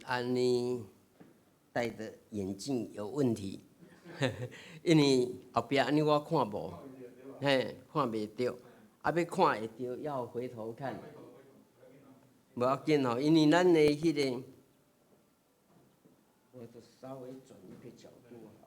按呢戴的眼鏡有問題，因為後壁按呢我看無，嘿，看袂著，啊欲看會著要回頭看，無要緊吼，因為咱的彼個，我就稍微轉一個角度好。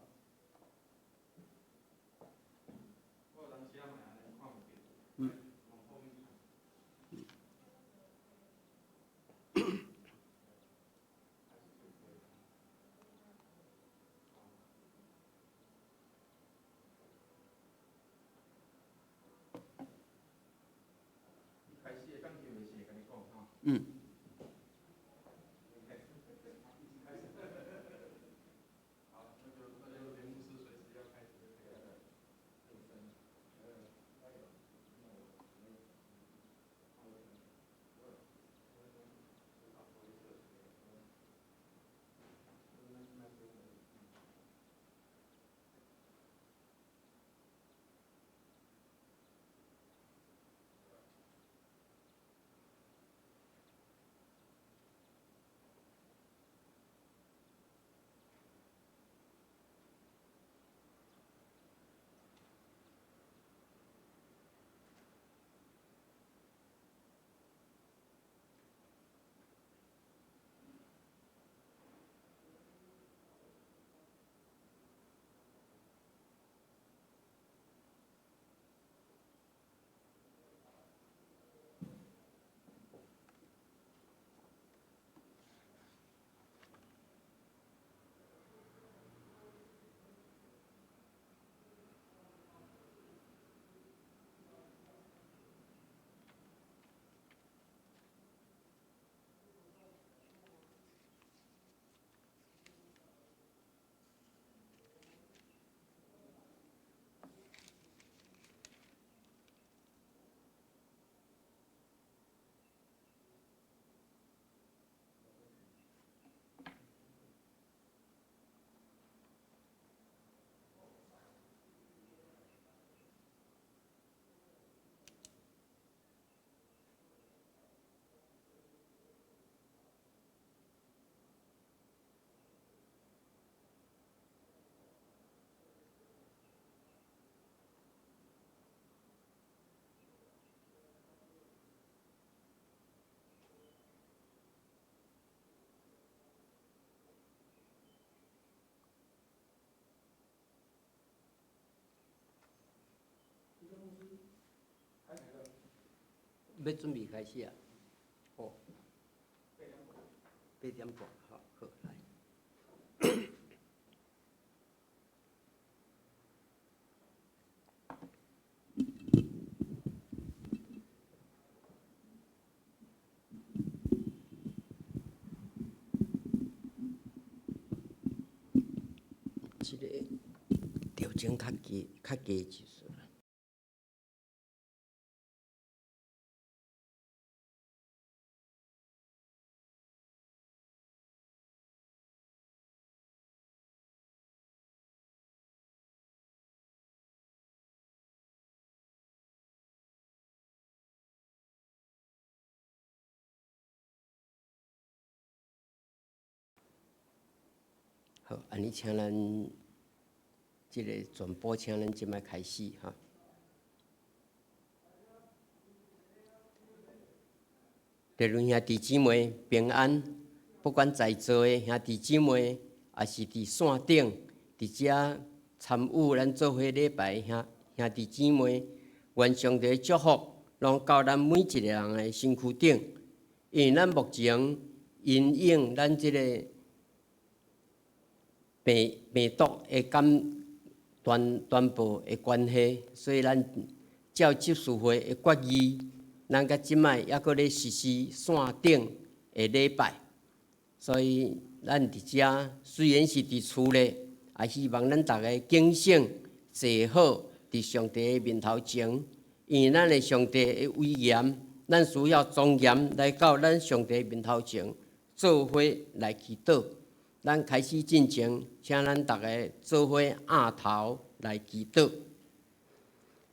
欲準備開始啊！哦，8點半，好，好來。這個調整較低，較低一絲。好，按呢請咱這个傳播，請咱這擺開始哈。弟兄兄弟姊妹平安，不管在座的兄弟姊妹，抑是佇線頂佇遮參與咱做伙禮拜兄兄弟姊妹，願上帝祝福，攏到咱每一个人的身軀頂。因為咱目前因應咱這个病病毒的感傳傳播的關係，所以咱照執事會的決議，咱到這擺猶閣咧實施線頂的禮拜。所以咱佇遮雖然是佇厝內，也希望咱逐个警醒坐好佇上帝的面頭前，因為咱的上帝的威嚴，咱需要莊嚴來到咱上帝面頭前，做伙來祈禱。咱開始進前，請咱逐个做伙徛頭來祈禱。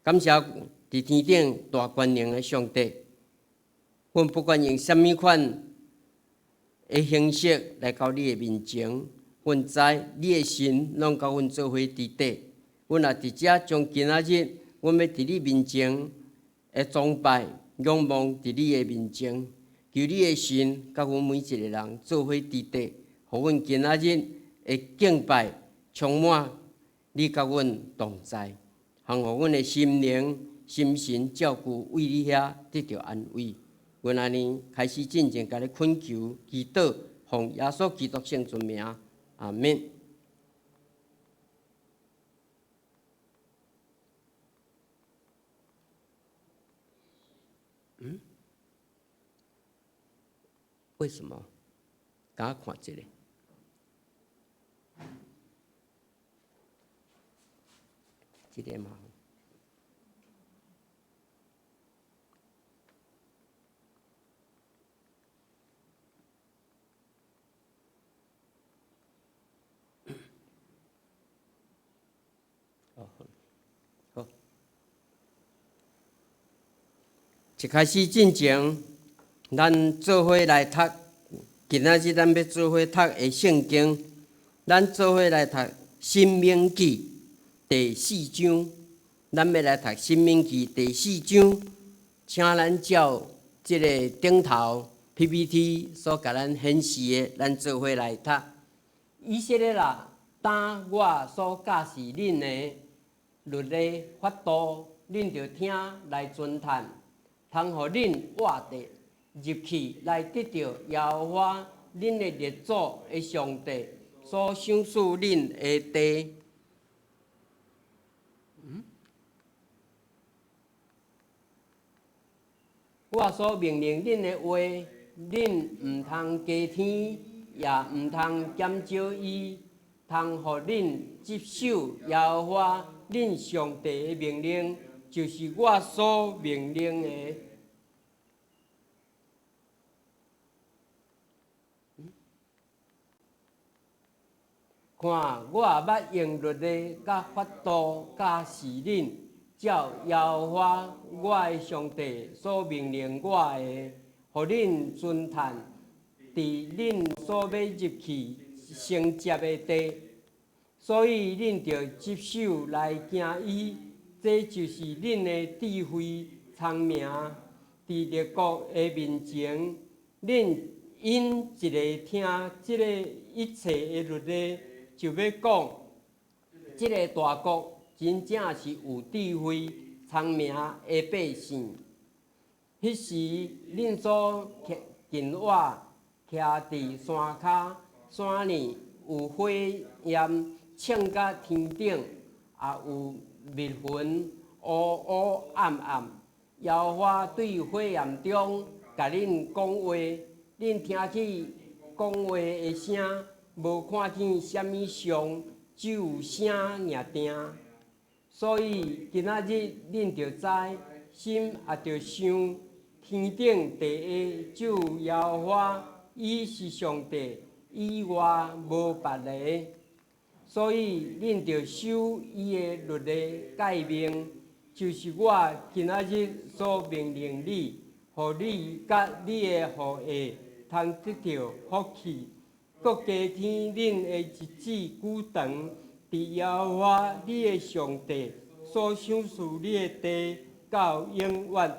感謝佇天頂大權能的上帝，阮不管用啥物款的形式來到你的面前。阮知你的神攏佮阮做伙佇底，阮也佇遮將今仔日，阮欲佇你面前的崇拜、仰望佇你的面前，求你的神佮阮每一个人做伙佇底，予阮今仔日的敬拜充滿你佮阮同在，通予阮的心靈、心神照顧為你遐得著安慰。阮按呢開始進前，共你懇求、祈禱，奉耶穌基督聖尊名，阿們。嗯？為什麼？共我看一下。這個嘛。好，一開始進前，咱做伙來讀，今仔日咱欲做伙讀的聖經，咱做伙來讀《申命記》第四章，咱欲來讀《申命記》第四章，請咱照這个頂頭 PPT 所共咱顯示的，咱做伙來讀。以色列啊，當我所教示恁的律例法度，恁著聽來遵趁，通予恁活著入去來得著耶和華恁的列祖的上帝所賞賜恁的地。我所命令恁的話，恁毋通加添，也毋通減少伊，通予恁執守耶和華恁上帝的命令，就是我所命令的。看，我捌用律例佮法度教示恁，照耶和華我的上帝所命令我的，予恁遵趁，佇恁所欲入去承接的地。所以恁著執守來行伊，這就是恁的智慧聰明。佇列國的面前，恁因一下聽這个一切的律例，就欲講，這个大國真正是有智慧、聰明的百姓。彼時，恁所近倚徛佇山跤，山裡有火焰衝到天頂，也有密雲烏烏暗暗。耶和華對火焰中共恁講話，恁聽見講話的聲，無看見啥物像，只有聲爾定。所以今仔日恁著知，心也著想，天頂地下只有耶和華，伊是上帝，以外無別个。所以恁著守伊的律例誡命，就是我今仔日所命令你，予你佮你的後裔通得著福氣，閣加添恁的日子久長，佇耶和華你的上帝所賞賜你的地到永遠。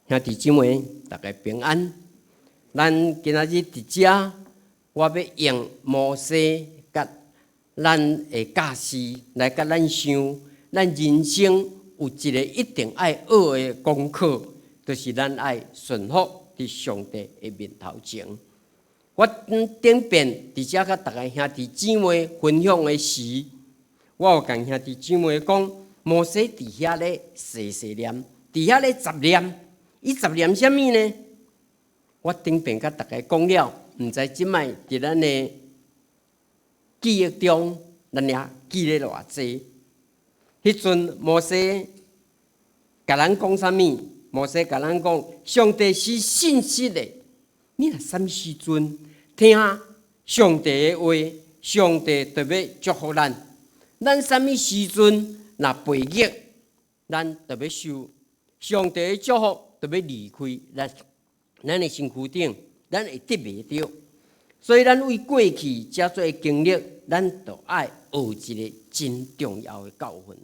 兄弟姊妹，大家平安。咱今仔日佇遮，我欲用摩西佮咱的教示來佮咱想，咱人生有一个一定愛學的功課，就是咱愛順服佇上帝的面頭前。我頂遍佇遮佮逐个兄弟姊妹分享的時，我有共兄弟姊妹講，摩西佇遐咧細細念，佇遐咧雜念，伊雜念啥物呢？我頂遍佮逐家講了，毋知這擺佇咱的記憶中，咱也記咧偌濟。彼陣摩西共咱講啥物？摩西共咱講，上帝是信實的。你若啥物時陣聽上帝的話，上帝就欲祝福咱。咱啥物時陣若背逆，咱就欲受上帝的祝福，就欲離開咱的身軀頂，咱會得袂著。所以咱為過去遮濟經歷，咱就愛學一個真重要的教訓，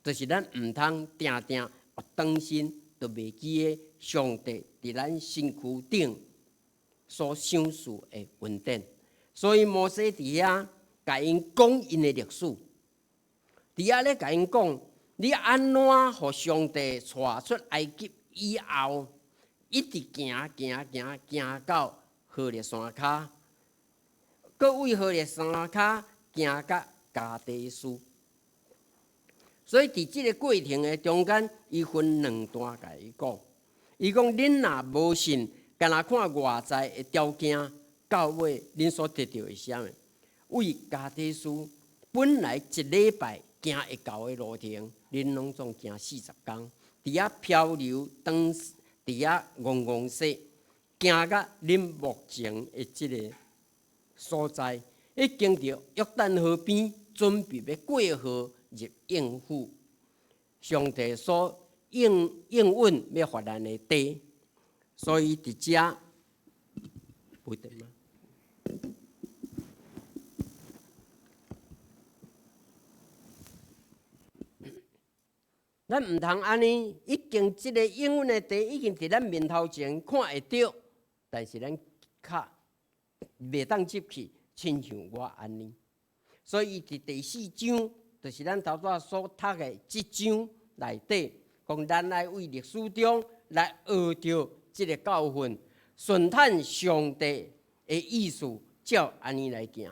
就是咱毋通定定學當身，就袂記得上帝佇咱身軀頂所賞賜的恩典。所以摩西佇遐共𪜶講𪜶的歷史，佇遐咧共𪜶講，你按怎予上帝帶出埃及以後，一直行行行行到何烈山跤。閣為何烈山跤行到加低斯，所以佇這个過程的中間，伊分兩段共伊講。伊講恁若無信，干焦看外在的條件，到尾恁所得著的是啥物？為加低斯本來一禮拜行會到的路程，恁攏總行40工，佇遐漂流，當佇遐戇戇踅，行到恁目前的這个所在，已經佇約旦河邊，準備欲過河入應許，上帝所應允欲予咱的地，所以佇遮無電嗎？咱毋通按呢，已經這个應允的地已經佇咱面頭前看會著，但是咱較袂當入去，親像我按呢。所以佇第四章，就是咱頭拄仔所讀的這章內底，講咱愛為歷史中來學著這个教訓，順趁上帝的意思，照按呢來行。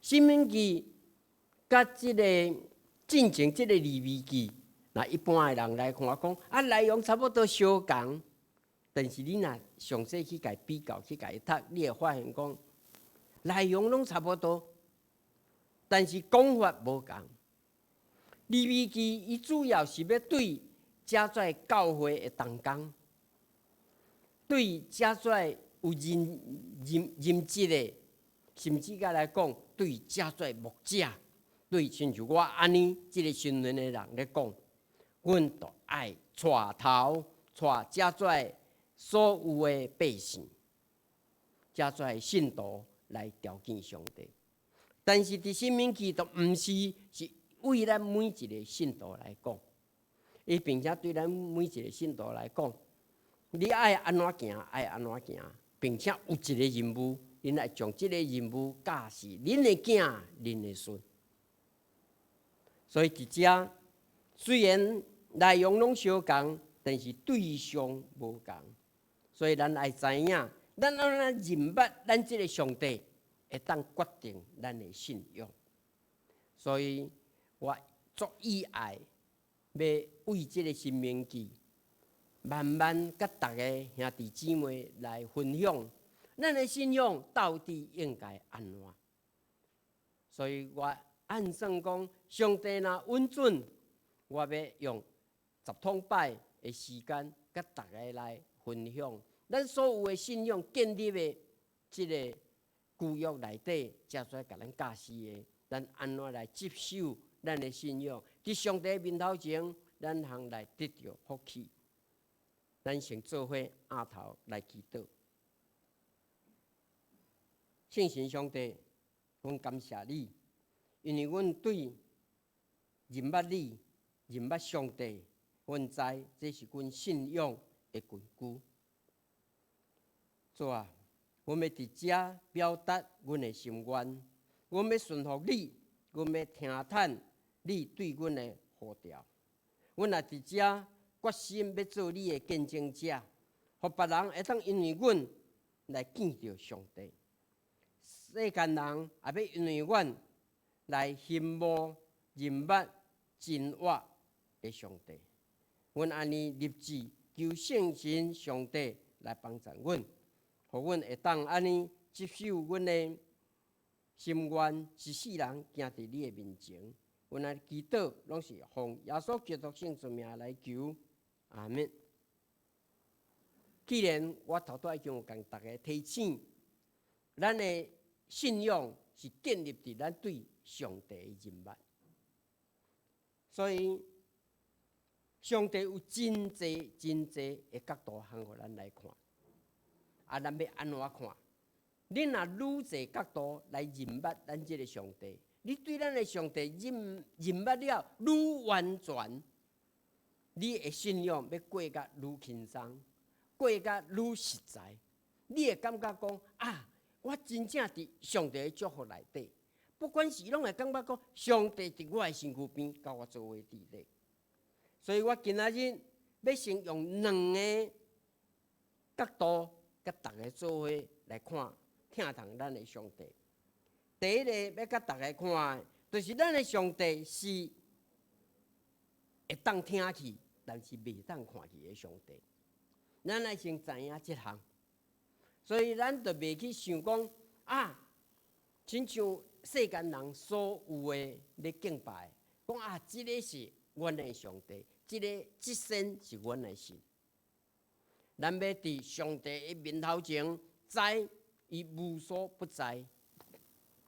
申命記佮這个進前這个利未記，若一般的人來看講，啊內容差不多相仝。但是你若詳細去共比較，去共伊讀，你會發現講內容攏差不多，但是講法無仝。利未記伊主要是欲對遮濟教會的同工，對遮濟有任職的，甚至甲來講，對遮濟牧者，對親像我按呢這个身份的人咧講，阮都愛帶頭帶遮濟所有的百姓，遮濟信徒來朝見上帝。但是佇申命記，就毋是是為咱每一个信徒來講，伊並且對咱每一个信徒來講，你愛按怎行，愛按怎行，並且有一个任務，恁愛將這个任務教示恁的囝、恁的孫。所以佇遮雖然內容攏相仝，但是對象無仝。所以咱愛知影，咱按怎認捌咱這个上帝，會當決定咱的信仰。所以我足意愛，欲為這个申命記，慢慢佮逐个兄弟姊妹來分享，咱的信仰到底應該按怎？所以我按算講，上帝若允准，我欲用10通擺的時間，佮逐个來分享，咱所有的信仰建立的這个舊約內底，才出來共咱教示的，咱按怎來執守咱的信仰？佇上帝面頭前，咱通來得著福氣。咱先做伙徛頭來祈禱。聖神上帝，阮感謝你，因為阮對認捌你、認捌上帝，阮知這是阮信仰的根基。主啊，阮欲佇遮表達阮的心願，阮欲順服你，阮欲聽趁你對阮的呼召。阮也佇遮決心欲做你的見證者，予別人會當因為阮來見著上帝。世間人也欲因為阮來羨慕認捌真活的上帝。阮按呢立志求聖神上帝來幫助阮，予阮會當按呢執守阮的心願，一世人行佇你的面前。阮按呢祈禱，攏是奉耶穌基督聖尊名來求，阿們。既然我頭拄仔已經有共逐家提醒，咱的信仰是建立佇咱對上帝的認捌。所以上帝有真濟真濟的角度通予咱來看。啊，咱欲按怎看？你若愈濟角度來認捌咱這个上帝，你對咱的上帝認認捌了愈完全，你的信仰欲過甲愈輕鬆，過甲愈實在。你會感覺講啊，我真正佇上帝的祝福內底，不管是攏會感覺講，上帝佇我的身軀邊，佮我做伙佇咧。所以我今仔日欲先用兩个角度，佮逐家做伙來看，疼痛咱的上帝。第一個欲佮逐家看的，就是咱的上帝是會當聽去，但是袂當看去的上帝。咱愛先知影這項，所以咱就袂去想講啊，親像世間人所有的咧敬拜，講啊，這个是阮的上帝，這个這身是阮的神。咱欲佇上帝的面頭前知伊無所不在，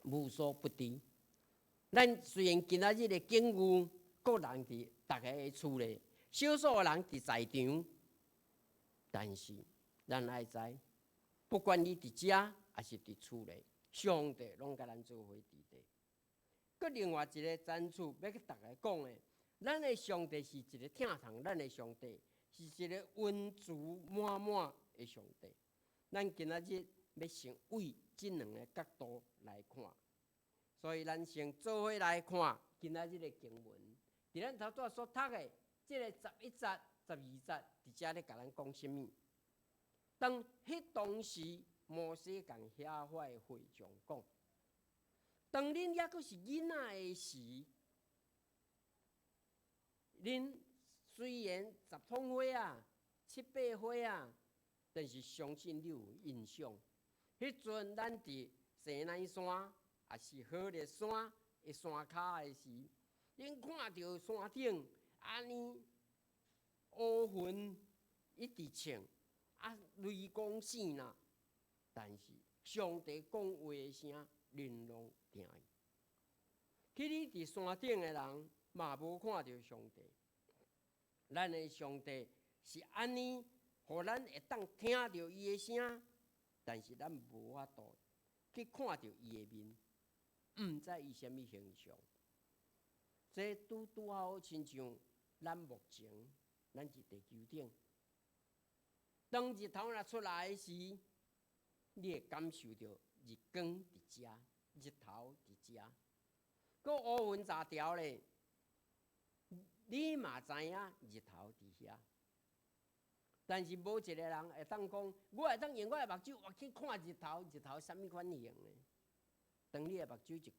無所不知。咱雖然今仔日的境遇，各人佇逐家的厝內，少數的人佇在場，但是咱愛知，不管你佇遮抑是佇厝內，上帝攏佮咱做伙佇咧。閣另外一个層次，欲佮逐家講的，咱的上帝是一个疼痛咱的上帝，是一个溫慈滿滿的上帝。咱今仔日欲先為這兩个角度來看，所以咱先做伙來看今仔日的經文。佇咱頭拄仔所讀的這个11節、12節，佇遮咧共咱講啥物？當彼當時，摩西共遐塊會眾講：當恁猶閣是囡仔的時，恁雖然十統歲仔、七八歲仔，但是相信你有印象。彼陣咱佇西奈山，抑是何烈山的山跤的時，恁看著山頂按呢烏雲一直衝，啊雷公閃啦，但是上帝講話的聲，恁攏聽見。起你佇山頂的人嘛無看著上帝，咱的上帝是按呢，予咱會當聽著伊的聲，但是咱無法度去看著伊的面，毋知伊啥物形象。這拄拄好親像咱目前，咱佇地球頂，當日頭若出來時，你會感受著日光佇遮，日頭佇遮。閣烏雲罩牢咧，你嘛知影日頭佇遐。但是無一个人會當講，我會當用我的目睭，我去看日頭，日頭啥物款形的？當你的目睭一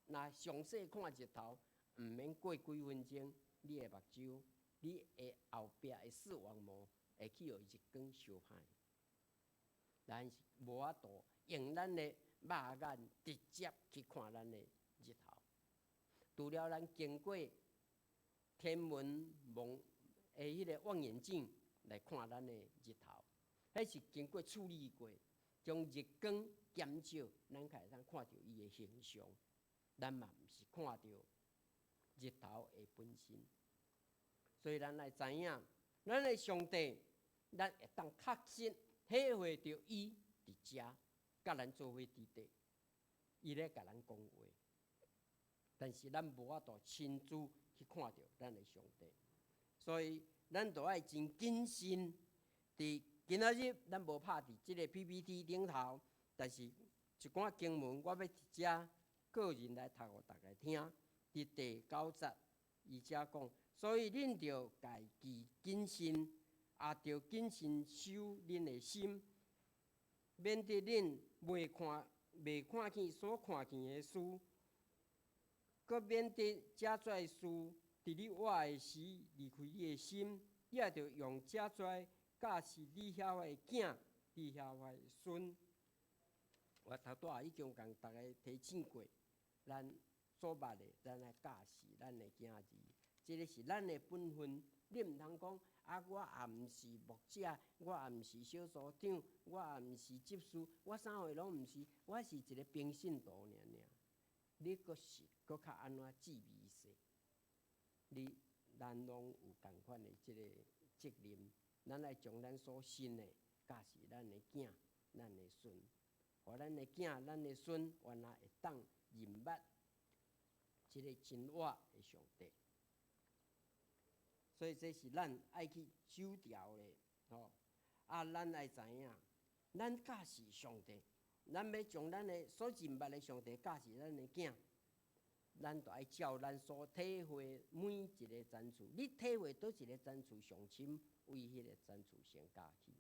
若詳細看日頭，毋免過幾分鐘，你的目睭，你的後壁的視網膜會去予日光燒歹。咱是無法度用咱的肉眼直接去看咱的日頭，除了咱經過天文望的彼个望遠鏡來看咱的日頭，彼是經過處理過，將日光減少，咱才會當看著伊的形象。咱嘛毋是看著日頭的本身，所以咱愛知影，咱的上帝，咱會當確實體會著伊佇遮，佮咱做伙佇咧，伊咧共咱講話，但是咱無法度親自去看著咱的上帝，所以咱著愛真謹慎。佇今仔日，咱無拍佇這个 PPT 頂頭，但是一寡經文，我欲佇遮個人來讀予逐家聽。佇第九節，伊遮講，所以恁著家己謹慎，也著謹慎守恁的心，免得恁袂看見所看見的事，閣免得這濟事佇你活的時離開你的心，也著用這濟教示你遐的囝，你遐的孫。我頭拄仔已經共逐家提醒過，咱所捌的，咱愛教示咱的囝兒，這个是咱的本分。你毋通講啊，我也毋是牧者，我也毋是小組長，我也毋是執事，我啥貨攏毋是，我是一个平信徒爾爾。你閣是閣較按怎志微細？你咱攏有仝款的這個責任，咱愛將咱所信的教示咱的囝、咱的孫，予咱的囝、咱的孫，原來會當認捌這个真活的上帝。所以這是咱愛去守牢的，吼！啊，咱愛知影，咱教示上帝，咱欲將咱的所認捌的上帝教示咱的囝，咱就愛照咱所體會每一个層次，你體會佗一个層次上深，為彼个層次先教起。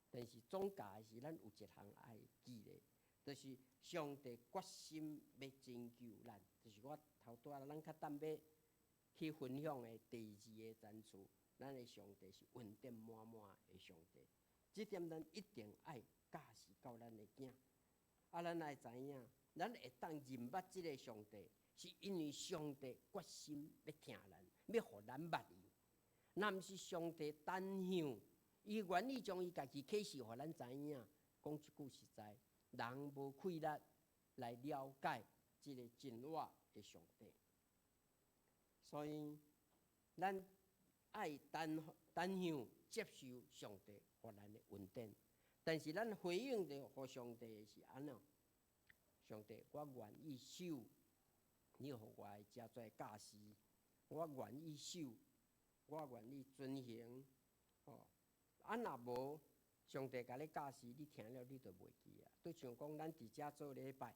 但是總教的是，咱有一項愛記咧，就是上帝決心欲拯救咱，就是我頭拄仔咱較等欲去分享的第二个層次，咱的上帝是恩典滿滿的上帝。這點咱一定愛教示到咱的囝。啊，咱愛知影，咱會當認捌這个上帝，是因為上帝決心欲疼咱，欲予咱捌伊。若毋是上帝單向，伊願意將伊家己啟示予咱知影。講一句實在，人無氣力來了解這个真活的上帝。所以，咱愛單單向接受上帝予咱的恩典，但是咱回應著予上帝的是按怎？上帝，我願意守你予我的遮濟教示，我願意守，我願意遵行。吼，啊，若無上帝共你教示，你聽了你就袂記啊。就像講咱佇遮做禮拜，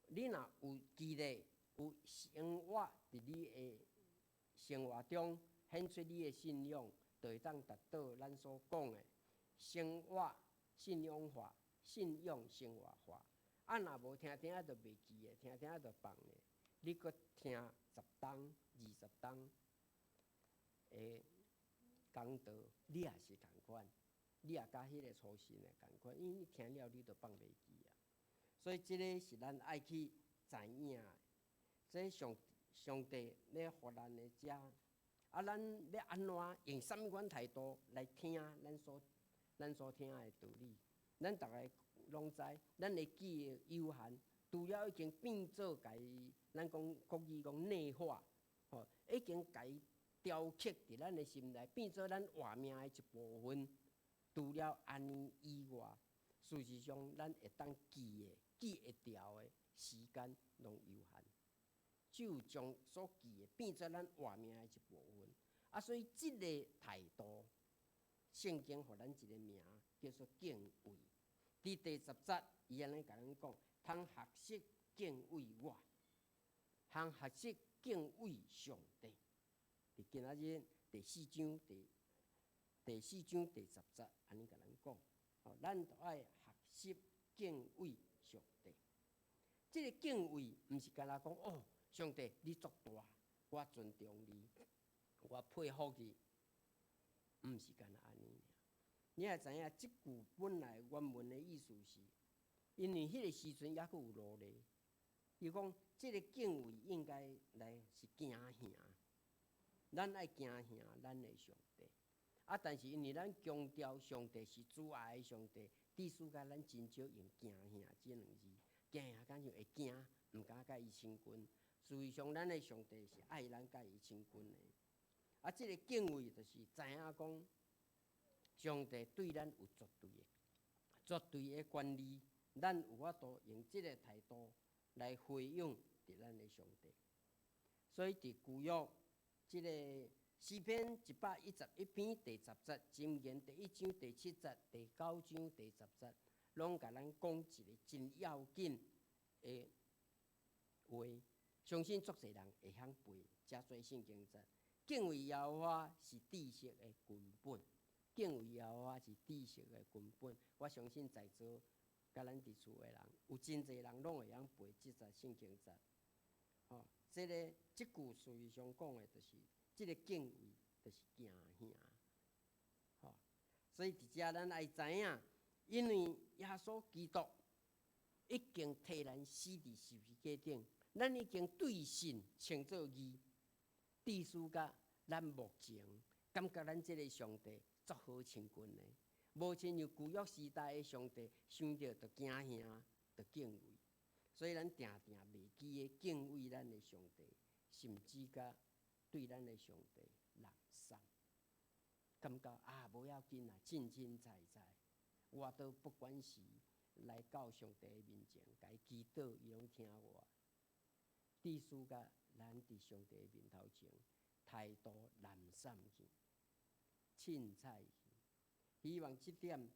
你若有記得，有生活佇你的生活中，顯出你的信仰，就會當達到咱所講的生活信仰化、信仰生活化。啊，若無聽聽就袂記的，聽聽就放的，你閣聽十冬、20冬的講道，你也是仝款，你也佮彼个初信的仝款，因為你聽了你就放袂記啊。所以這个是咱愛去知影的。這上上帝咧予咱的遮，啊，咱欲按怎用啥物款態度來聽咱所聽的道理？咱逐个攏知，咱的記憶有限，除了已經變做共伊，咱講國語講內化，吼，已經共伊雕刻佇咱的心內，變做咱活命的一部分。除了按呢以外，事實上咱會當記的、記會牢的時間攏有限。只有將所記的變做咱活命的一部分。啊，所以這个態度，聖經予咱一个名叫做敬畏。佇第十節，伊按呢共咱講：通學習敬畏我，通學習敬畏上帝。佇今仔日第四章第十節，按呢共咱講：吼，咱著愛學習敬畏上帝。這个敬畏，毋是干焦講哦，上帝你足大，我尊重你，我佩服你，毋是干焦按呢爾。你也知影，這句本來原文的意思是，因為彼个時陣猶閣有奴隸，伊講這个敬畏應該來是驚嚇，咱愛驚嚇咱的上帝。啊，但是因為咱強調上帝是慈愛的上帝，致使甲咱真少用驚嚇這兩字，驚嚇敢像會驚，毋敢共伊親近。事實上，咱的上帝是愛咱共伊親近的。啊，這个敬畏就是知影講，上帝對咱有絕對的、絕對的權利，咱有法度用這个態度來回應佇咱的上帝。所以佇舊約這个詩篇111篇第十節，箴言第一章第七節，第九章第十節，攏共咱講一个真要緊的話。相信足濟人會曉背遮濟聖經節。敬畏耶和華是知識的根本，敬畏耶和華是知識的根本。我相信在座佮咱佇厝的人，有真濟人攏會曉背這節聖經節。吼，這个這句事實上講的，就是這个敬畏，就是驚嚇。吼，所以佇遮咱愛知影，因為耶穌基督已經替咱死佇十字架頂，咱已經對信稱做義，致使甲咱目前感覺咱這个上帝足好親近的，無親像舊約時代的上帝，想著就驚嚇，就敬畏。所以咱定定袂記得敬畏咱的上帝，甚至甲對咱的上帝懶散，感覺啊無要緊啊，凊凊彩彩，我都不管是來到上帝的面前，共伊祈禱，伊攏聽我。致使甲咱佇上帝的面頭前態度懶散去，凊彩去。希望這點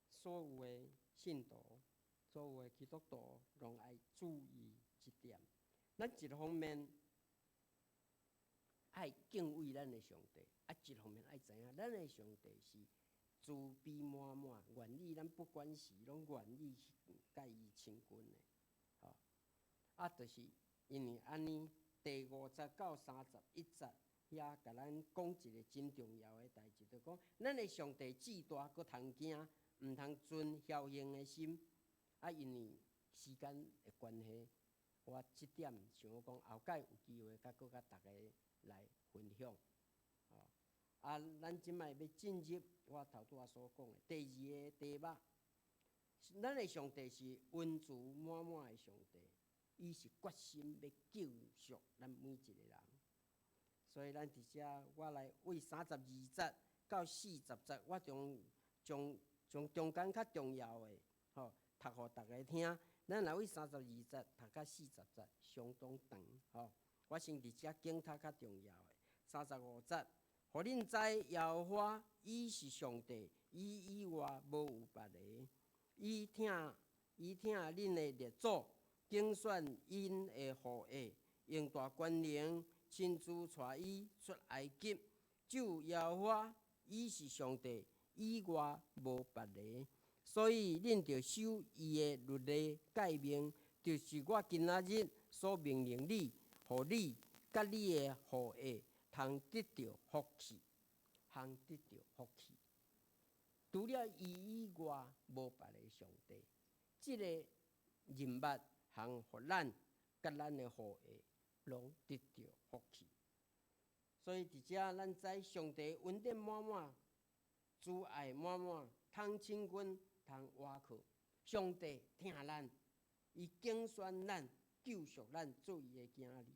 所有的信徒、所有的基督徒攏愛注意這點。咱一方面愛敬畏咱的上帝，啊，一方面愛知影咱的上帝是慈悲滿滿，願意咱不管時攏願意佮伊親近的，吼。啊，就是因為按呢，第5節到31節遐共咱講一個真重要的代誌，就講咱的上帝至大，閣通驚，毋通存僥倖的心。啊，因為時間的關係，我這點想講後擺有機會閣閣佮大家來分享。吼，啊，咱這擺欲進入我頭拄仔所講的第二個題目。咱的上帝是恩慈滿滿的上帝，伊是決心欲救贖咱每一個人。所以咱佇遮，我來為32節到40節，我將將將中間較重要的，吼，讀予大家聽。咱來為32節讀到40節，相當長，吼。我先佇遮揀讀較重要的。35節，予恁知耶和華伊是上帝，伊以外無有別个。伊疼恁的列祖，揀選𪜶的後裔，用大權能親自帶伊出埃及。只有耶和華伊是上帝，以外無別个。所以恁著守伊的律例誡命，就是我今仔日所命令你，予你佮你的後裔通得著福氣，通得著福氣。除了伊以外，無別个上帝。這个任務通予咱佮咱的後裔攏得著福氣。所以佇遮咱知上帝恩典滿滿，慈愛滿滿，通親近，通倚靠。上帝疼咱，伊揀選咱，救贖咱做伊的囝兒。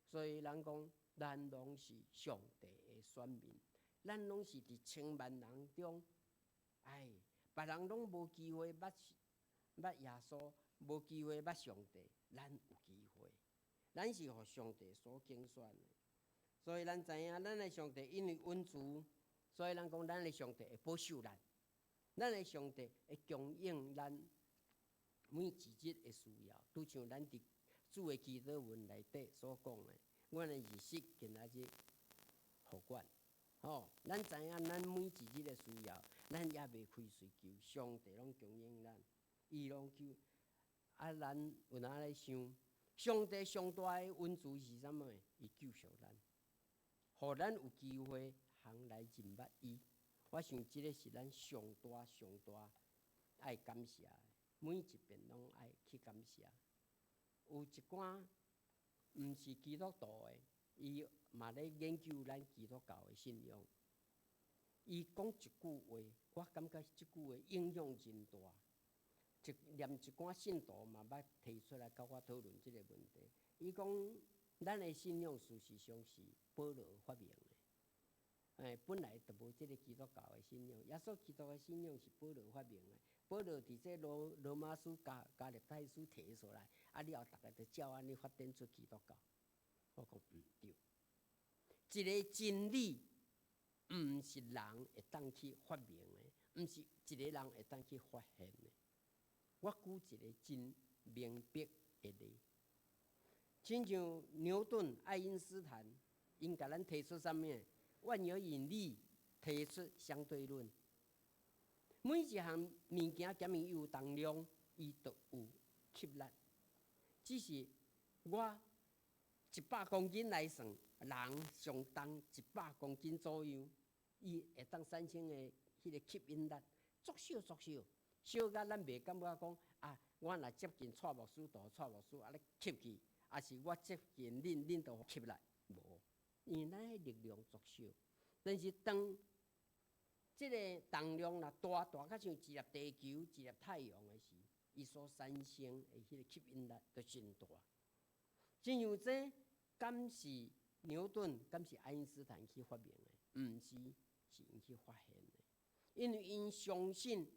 所以人講，咱攏是上帝的選民，咱攏是佇千萬人中，哎，別人攏無機會捌捌耶穌，無機會捌上帝，咱有機會，咱是予上帝所揀選的。所以咱知影，咱的上帝因為恩慈，所以咱講咱的上帝會保守咱，咱的上帝會供應咱每一日的需要，拄像咱佇主的祈禱文內底所講的，阮的日食今仔日予阮，吼，咱知影咱每一日的需要，咱猶未開喙求，上帝攏供應咱，伊攏求。啊，咱有哪咧想，上帝上大的恩慈是啥物？伊救贖咱，予咱有機會通來認捌伊。我想這個是咱上大上大愛感謝的，每一遍攏愛去感謝。有一寡毋是基督徒的，伊嘛咧研究咱基督教的信仰。伊講一句話，我感覺這句話影響真大。一連一寡信徒嘛捌提出來佮我討論這個問題。伊講，咱的信仰事實上是保羅發明的。哎，本來就無這個基督教的信仰，耶穌基督的信仰是保羅發明的。保羅佇這羅羅馬書加加拉太書提出來，啊了後，逐家就照按呢發展出基督教。我講毋對，一個真理毋是人會當去發明的，毋是一個人會當去發現的。我舉一個真明白的例，親像牛頓、愛因斯坦，𪜶共咱提出啥物？萬有引力，提出相對論。每一項物件，減伊有重量，伊就有吸力。只是我100公斤來算，人上重100公斤左右，伊會當產生的彼个吸引力，足少足少，少甲咱袂感覺講啊，我若接近蔡牧師，就蔡牧師按呢吸去，抑是我接近恁，恁就吸來，無，因為咱彼力量足少。但是當這个重量若大大甲像一粒地球、一粒太陽的時，伊所產生的彼个吸引力就真大。親像這敢是牛頓敢是愛因斯坦去發明的？毋是，是𪜶去發現的。因為𪜶相信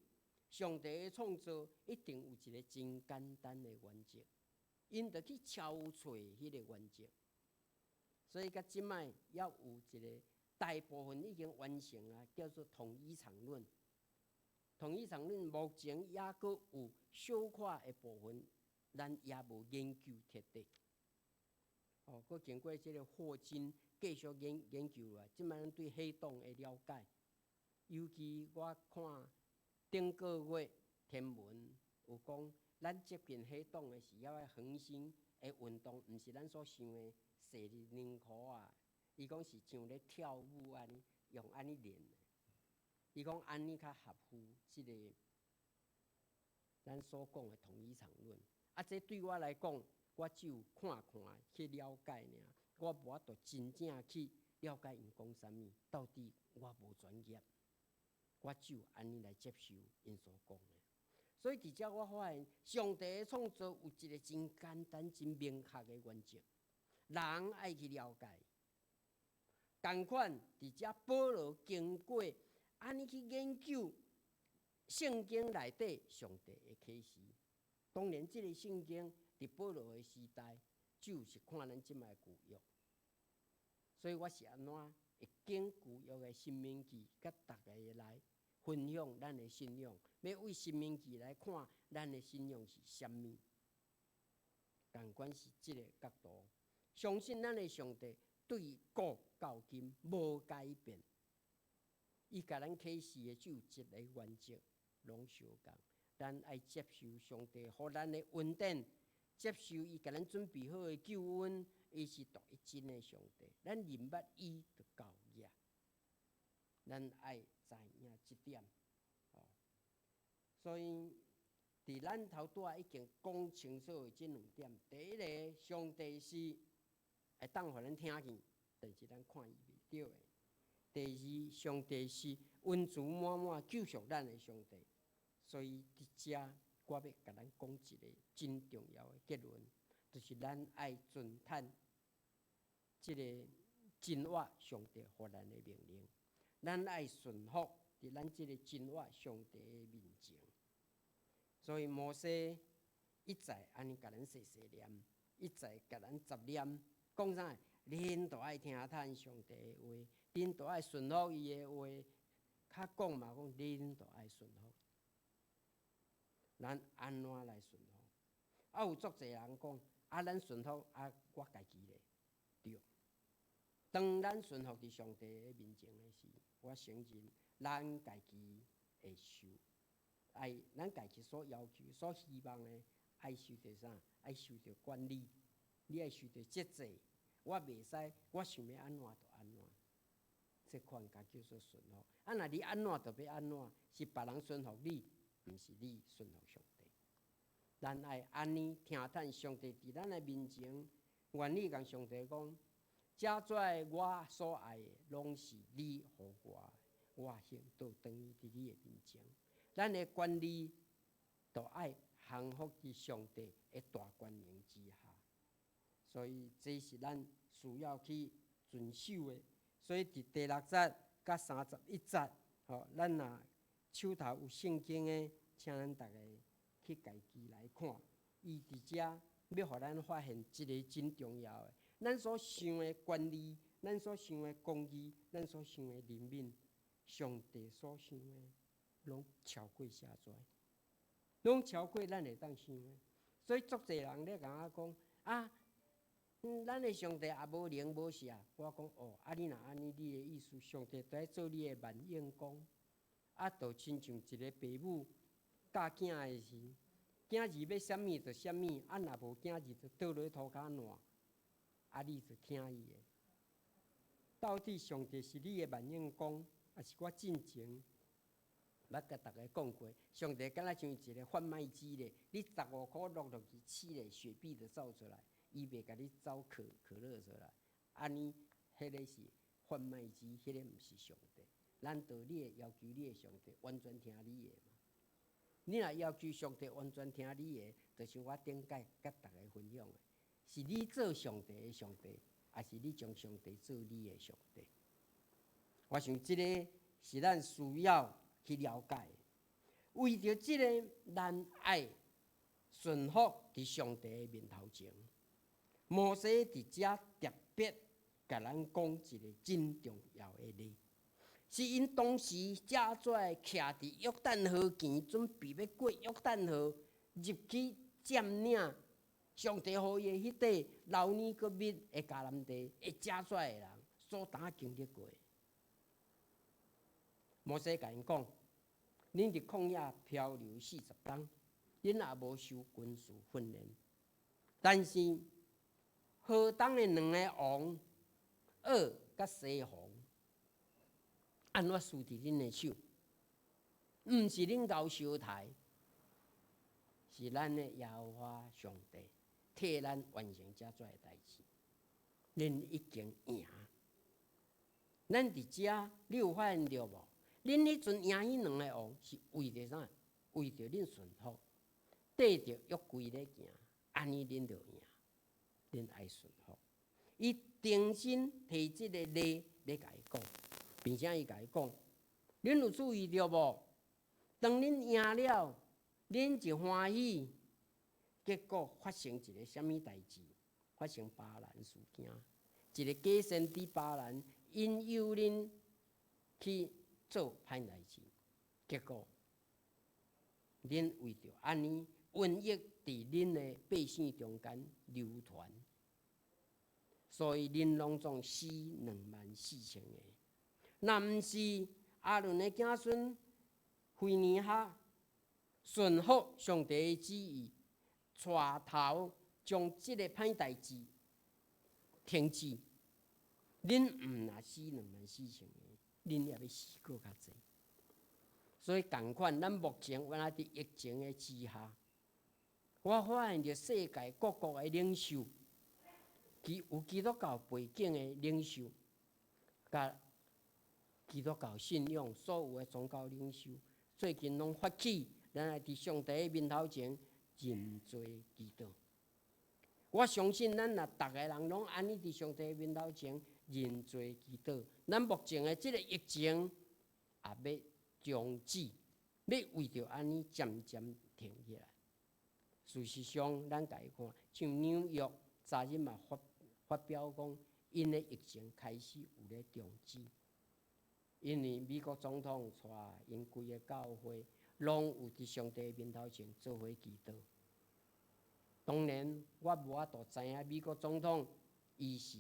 上帝的創造一定有一個真簡單的原則，𪜶就去敲揣彼個原則。所以到這擺猶有一個大部分已經完成啊，叫做統一場論。統一場論目前猶閣有小可的部分，咱也無研究徹底。哦，閣經過這個霍金繼續研究啊，這擺咱對黑洞的了解，尤其我看頂個月天文有講，咱接近黑洞的時，遐個恆星的運動，毋是咱所想的踅佇兩箍啊，伊講是像咧跳舞按呢，用按呢練的。伊講按呢較合乎這個咱所講的統一場論。啊，這對我來講，我只有看看去了解爾，我無法度真正去了解𪜶講啥物，到底我無專業，我只有按呢來接受𪜶所講的。所以佇遮我發現，上帝的創造有一個真簡單、真明確的原則，人愛去了解。仝款佇遮保羅經過按呢去研究聖經內底上帝的啟示。當然，這個聖經佇保羅的時代，就是看咱這擺舊約。所以我是按怎會經舊約的申命記，佮逐家來分享咱的信仰，欲為申命記來看咱的信仰是啥物。仝款是這個角度，相信咱的上帝對古到今無改變，伊共咱啟示的只有一個原則，攏相仝。咱愛接受上帝予咱的恩典，接受伊共咱準備好的救恩，伊是獨一真的上帝。咱認捌伊就夠額。咱愛知影這點，哦。所以，佇咱頭拄仔已經講清楚的這兩點，第一个，上帝是會當予咱聽見，但是咱看伊袂著的。第二，上帝是恩慈滿滿救贖咱的上帝。所以佇遮，我欲共咱講一個真重要的結論，就是咱愛遵趁這個真活上帝予咱的命令，咱愛順服佇咱這個真活上帝的面前。所以摩西一再按呢共咱細細念，一再共咱雜念，講啥？恁都愛聽趁上帝的話，恁都愛順服伊的話。較講嘛講，恁都愛順服。咱按怎來順服？啊，有足濟人講，啊，咱順服啊，我家己咧，對。當咱順服佇上帝的面前的時，我承認咱家己會受，愛咱家己所要求、所希望的，愛受著啥？愛受著管理，你愛受著節制。我袂使，我想欲按怎就按怎，這款才叫做順服。啊，若你按怎就欲按怎，是別人順服你，毋是你順服上帝。咱愛按呢聽趁上帝佇咱的面前，願意共上帝講：遮遮我所愛的，攏是你予我的，我先倒轉去佇你的面前。咱的權利都愛降服佇上帝的大權能之下。所以這是咱需要去遵守的。所以佇第六節佮31節，吼，咱若手頭有聖經的，請咱逐家去家己來看。伊佇遮欲予咱發現一个真重要的，咱所想的權利，咱所想的公義，咱所想的憐憫，上帝所想的，攏超過遮濟，攏超過咱會當想的。所以足濟人咧共我講啊，咱的上帝也無靈無啥，我講哦，啊你若按呢，你的意思，上帝都愛做你的萬應公，啊，就親像一个爸母教囝的時，囝兒欲啥物就啥物，啊若無囝兒就倒落塗跤爛，啊你就聽伊的。到底上帝是你的萬應公，抑是我進前捌共逐家講過，上帝敢若像一个販賣機咧，你15箍落落去，試咧雪碧就走出來。伊袂共你走可可樂出來，按呢，彼个是販賣機，彼个毋是上帝。難道你會要求你的上帝完全聽你的嗎？你若要求上帝完全聽你的，就像我頂擺佮逐家分享的，是你做上帝的上帝，抑是你將上帝做你的上帝？我想這个是咱需要去了解的。為著這个，咱愛順服佇上帝的面頭前。摩西佇遮特別共咱講一个真重要的例，是𪜶當時遮遮徛佇約旦河邊，準備欲過約旦河入去佔領上帝予伊的彼塊流奶佮蜜的迦南地的遮遮的人所當經歷過。摩西共𪜶講：恁佇曠野漂流40冬，恁也無受軍事訓練，但是河東的兩个王噩佮西宏，按怎輸佇恁的手？毋是恁𠢕相刣，是咱的耶和華上帝替咱完成遮濟的代誌，恁已經贏。咱佇遮，你有發現著無？恁彼陣贏彼兩个王是為著啥？為著恁順服，綴著約規咧行，按呢恁就贏。恁愛順服。伊重新提這个例咧共伊講，並且伊共伊講，恁有注意著無？當恁贏了，恁就歡喜，結果發生一个啥物代誌？發生巴蘭事件，一个假先知巴蘭引誘恁去做歹代誌，結果恁為著按呢，瘟疫佇恁的百姓中間流傳，所以恁攏總死24,000个。若毋是亞倫的子孫非尼哈順服上帝的旨意，帶頭將這个歹代誌停止，恁毋若死24,000个，恁也欲死閣較濟。所以仝款，咱目前原來佇疫情的之下，我發現著世界各國的領袖，其有基督教背景的領袖，佮基督教信仰所有的宗教領袖，最近攏發起，咱來佇上帝的面頭前認罪祈禱。我相信咱若逐个人攏按呢佇上帝的面頭前認罪祈禱，咱目前的這个疫情也欲終止，欲為著按呢漸漸停起來。事實上，咱共伊看，像紐約昨日嘛發發表講，𪜶的疫情開始有咧終止，因為美國總統帶𪜶規个教會，攏有佇上帝面頭前做伙祈禱。當然，我無法度知影美國總統伊是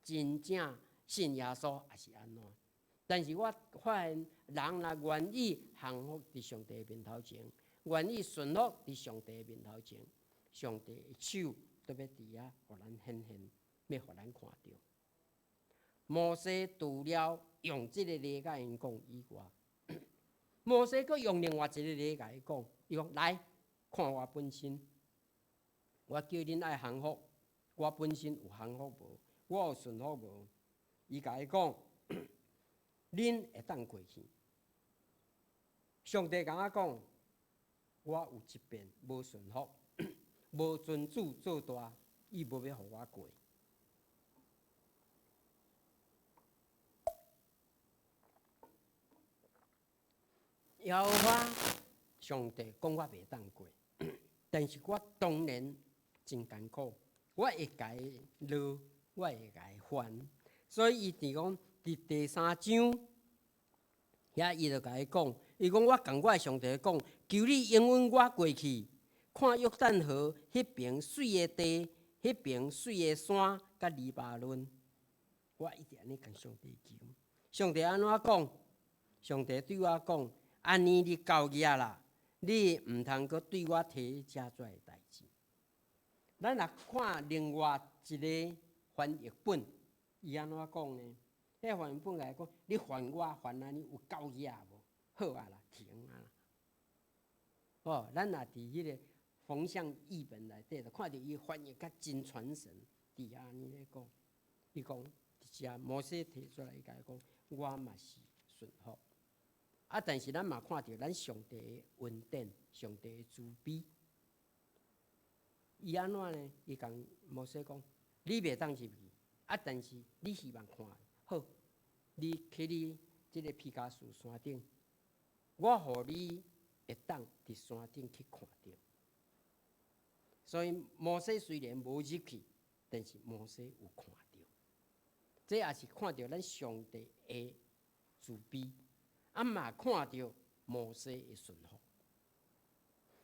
真正信耶穌，抑是按怎？但是我發現，人若願意降服佇上帝面頭前，願意順服佇上帝面頭前，上帝的手都欲佇遐予咱顯現，欲予咱看著。摩西除了用這个例共𪜶講以外，摩西閣用另外一个例共伊講，伊講來看我本身，我叫恁愛降服，我本身有降服無？我有順服無？伊共伊講，恁會當過去。上帝共我講，我有一遍無順服，無尊主做大，伊無欲予我過。耶和華上帝講我袂當過，但是我當然真艱苦，我會共伊落，我會共伊還。所以伊佇講佇第三章，遐伊就共伊講，伊講我共我的上帝講，求你容允我過去，看約旦河彼爿媠的地，彼爿媠的山，佮黎巴嫩。我一直按呢共上帝求，上帝按怎講？上帝對我講。按呢你夠額啦，你毋通閣對我提遮濟的代誌。咱若看另外一个翻譯本，伊按怎講呢？彼翻譯本來講，你煩我煩按呢有夠額無？好啊啦，停啊啦。哦，咱若佇彼个馮象譯本內底，就看著伊翻譯較真傳神，佇遐按呢咧講，伊講佇遮摩西提出來，伊共伊講，我嘛是順服。啊！但是咱嘛看著咱上帝的恩典，上帝的慈悲。伊按怎呢？伊共摩西講：你袂當入去，啊，但是你希望看，好，你去你這个毗迦樹山頂，我予你會當佇山頂去看著。所以摩西雖然無入去，但是摩西有看著。這也是看著咱上帝的慈悲，啊嘛看著摩西的順服。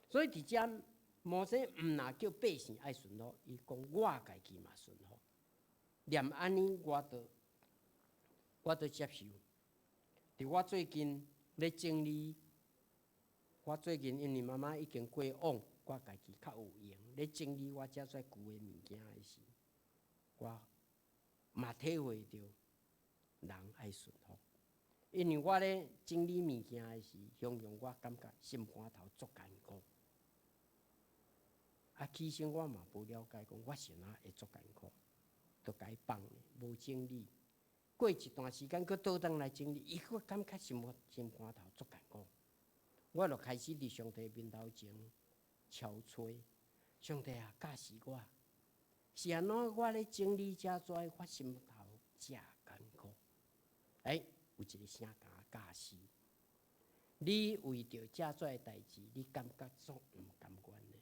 所以佇遮，摩西毋若叫百姓愛順服，伊講我家己嘛順服。連按呢，我都接受。佇我最近咧整理，我最近因為媽媽已經過往，我家己較有閒咧整理我遮遮舊的物件的時，我嘛體會著人愛順服。因為我咧整理物件的時，常常我感覺心肝頭足艱苦。啊，起先我嘛無了解，講我是按怎會足艱苦，就共伊放咧，無整理。過一段時間，閣倒轉來整理，伊閣感覺心肝頭足艱苦。我就開始佇上帝面頭前敲催，上帝啊，教示我，是按怎我咧整理遮遮，我心頭遮艱苦。欸，有一个聲共我教示，你為著遮遮的代誌，你感覺足毋甘願的。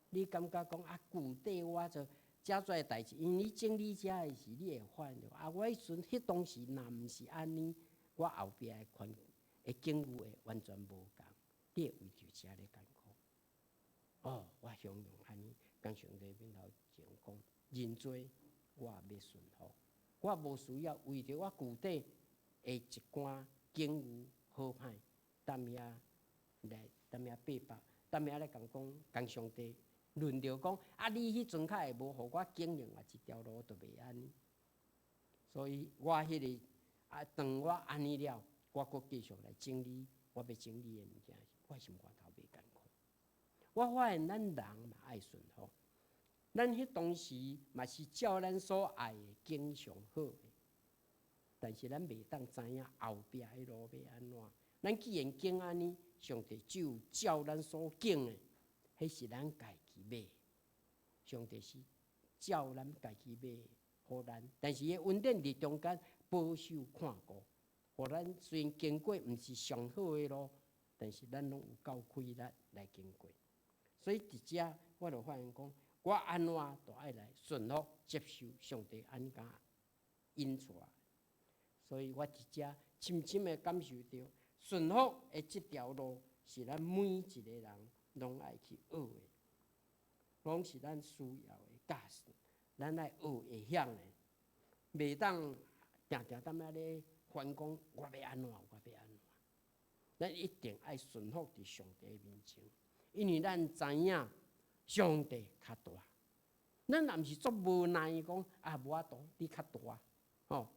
你感覺講啊，舊底我做遮遮的代誌，因為你整理遮的時，你會發現著啊，我彼陣彼當時若毋是按呢，我後壁的環的境遇會完全無仝。你會為著遮咧艱苦。哦，我常常按呢，共上帝面頭前講，認罪，我也欲順服，我無需要為著我舊底的一寡境遇好歹，踮遐來踮遐八百，踮遐來共講，共上帝論著講，啊，你彼陣較會無予我經另外一條路，就袂按呢。所以我彼个啊，當我按呢了，我閣繼續來整理我欲整理的物件，我心肝頭袂艱苦。我發現咱人嘛愛順服，咱彼當時嘛是照咱所愛的景上好的，但是咱袂當知影後壁的路欲按怎。咱既然揀按呢，上帝只有照咱所揀的，彼是咱家己買。上帝是照咱家己買予咱，但是伊恩典佇中間保守看顧，予咱雖然經過毋是上好的路，但是咱攏有夠氣力來經過。所以佇遮我就發現講，我按怎都愛來順服接受上帝按呢引帶。所以我佇遮深深的感受著，順服的這條路是咱每一个人攏愛去學的，攏是咱需要的教示，咱愛學會曉的，袂當定定踮遐咧煩講我欲按怎，我欲按怎，咱一定愛順服佇上帝面前，因為咱知影上帝較大，咱若毋是足無奈講啊，無法度，你較大，吼，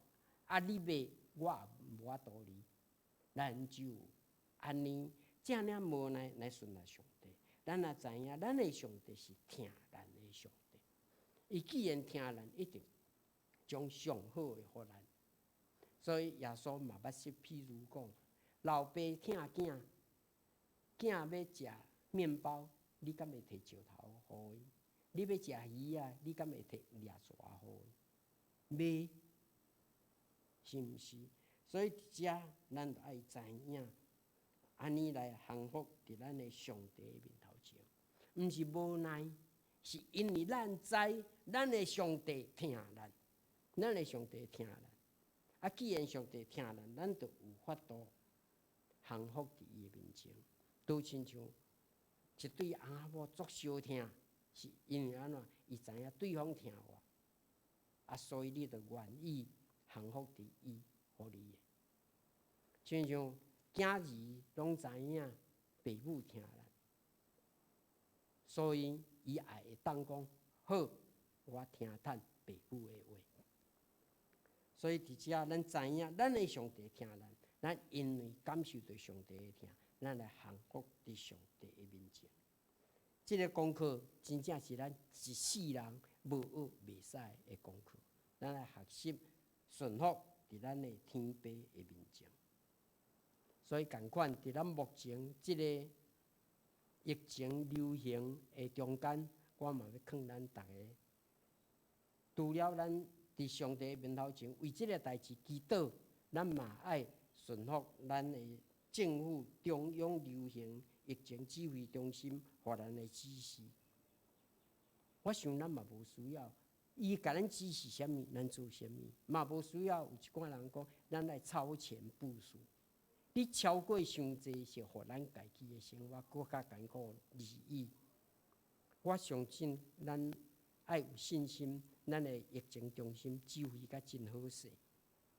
啊你欲我也無法度離，咱就按呢遮爾無奈來順服上帝。咱也知影，咱的上帝是疼咱的上帝。伊既然疼咱，一定將上好的予咱。所以耶穌嘛捌說，譬如講，老爸疼囝，囝欲食麵包，你敢會提石頭予伊？你欲食魚仔，你敢會提掠蛇予伊？袂，是毋是？所以佇遮，咱著愛知影，按呢來降服佇咱的上帝面頭前，毋是無奈，是因為咱知咱的上帝疼咱，咱的上帝疼咱。啊，既然上帝疼咱，咱就有法度降服佇伊的面前。拄親像一對翁仔某足相疼，是因為按怎？伊知影對方疼我，啊，所以你就願意降服佇伊予你的。親像囝兒攏知影爸母疼咱，所以伊也會當講好，我聽趁爸母的話。所以佇遮，咱知影，咱的上帝疼咱，咱因為感受著上帝的疼，咱來降服佇上帝的面前。這个功課真正是咱一世人無學袂使的功課。咱來學習順服佇咱的天父的面前。所以仝款，佇咱目前這个疫情流行的中間，我嘛欲勸咱逐个，除了咱佇上帝面頭前為這个代誌祈禱，咱嘛愛順服咱的政府中央流行疫情指揮中心予咱的指示。我想咱嘛無需要，伊共咱指示啥物，咱做啥物，嘛無需要有一寡人講，咱愛超前部署。你超過傷濟，是予咱家己的生活閣較艱苦而已。我相信咱愛有信心，咱的疫情中心指揮甲真好勢，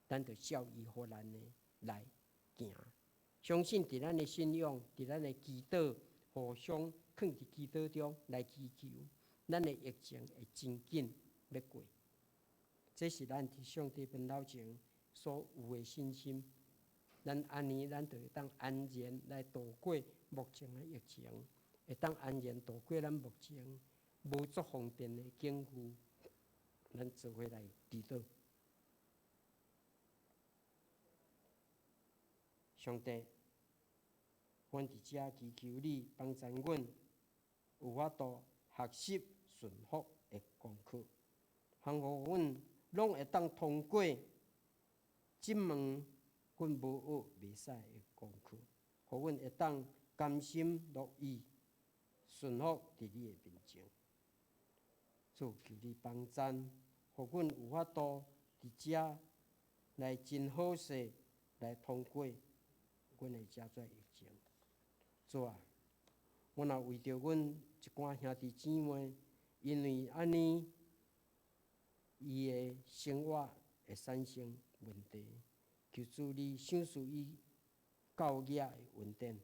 咱就照伊予咱的來行。相信佇咱的信仰，佇咱的祈禱，互相囥佇祈禱中來祈求，咱的疫情會真緊欲過。這是咱佇上帝面頭前所有的信心。咱按呢，咱就會當安然來度過目前的疫情，會當安然度過咱目前無足方便的境遇。咱做伙來祈禱。上帝，阮佇遮祈求你幫助阮，有法度學習順服的功課，通予阮攏會當通過這門阮無學袂使的功課，予阮會當甘心樂意順服佇你的面前。主，求你幫贊，予阮有法度佇遮來真好勢來通過阮的這逝疫情。主啊，阮也為著阮一寡兄弟姊妹，因為按呢，伊的生活會產生問題，求主你賞賜伊教業的恩典，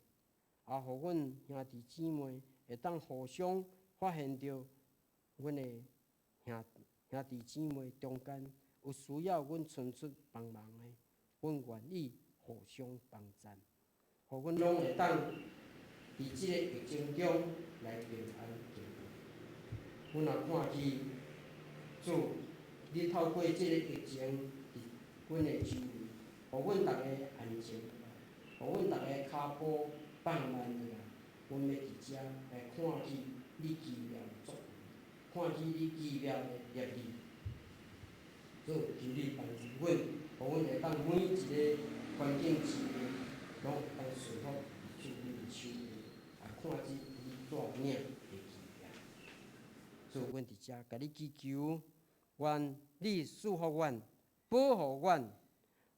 也予阮兄弟姊妹會當互相發現著阮的兄弟姊妹中間有需要阮伸出幫忙的，阮願意互相幫贊，予阮攏會當佇這個疫情中來平安度過。阮也看見主，你透過這個疫情佇阮的周圍，予阮逐家安靜，予阮逐家跤步放慢落來。阮欲佇遮來看見你奇妙的作為，看見你奇妙的能力。主，求你幫助阮，予阮會當每一个環境之下，攏會當順服佇主你的手下，來看見你帶領的奇妙。主，阮佇遮共你祈求，願你賜福阮，保護阮，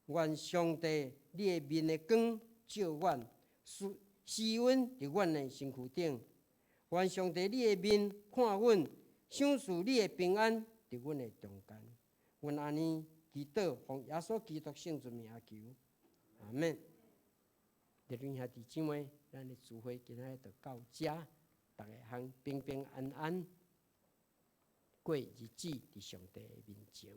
願上帝你的面的光照阮，施施恩佇阮的身軀頂。願上帝你的面看阮，賞賜你的平安佇阮的中間。阮按呢祈禱，奉耶穌基督聖尊名求，阿們。弟兄兄弟姊妹，咱的聚會今仔日就到遮，逐家通平平安安過日子佇上帝的面前。